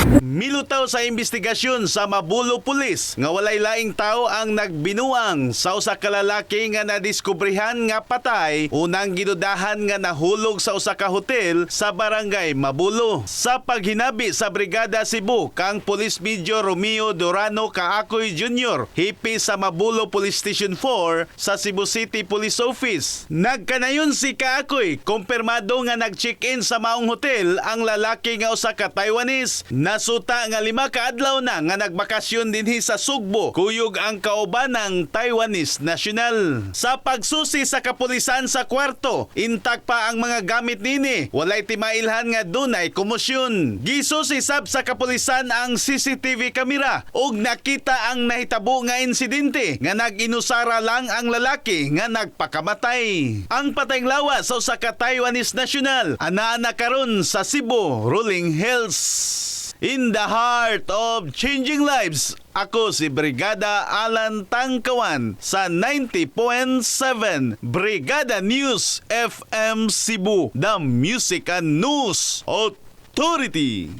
Milutaw sa investigasyon sa Mabolo Police nga walay laing tao ang nagbinuang sa usa ka lalaki nga nadiskubrehan nga patay, unang gidudahan nga nahulog sa usa ka hotel sa Barangay Mabulo. Sa paghinabi sa Brigada Cebu kang Police Major Romeo Durano Kaakoy Jr., hepe sa Mabulo Police Station 4 sa Cebu City Police Office. Nagkanayon si Kaakoy, kumpirmado nga nag-check-in sa maong hotel ang lalaki nga usa ka Taiwanese. Nasuta nga 5 ka adlaw na nga nagbakasyon dinhi sa Sugbo, kuyog ang kaubanang Taiwanese national. Sa pagsusi sa kapulisan sa kwarto, intak pa ang mga gamit nini. Walay timailhan nga dunay komosyon. Gisusi sab sa kapulisan ang CCTV camera ug nakita ang nahitabo nga insidente nga nag-inusara lang ang lalaki nga nagpakamatay. Ang patayng lawas sa usa ka Taiwanese national anaa na karon sa Cebu Rolling Hills. In the heart of changing lives, ako si Brigada Alan Tangkawan sa 90.7 Brigada News FM Cebu, the Music and News Authority.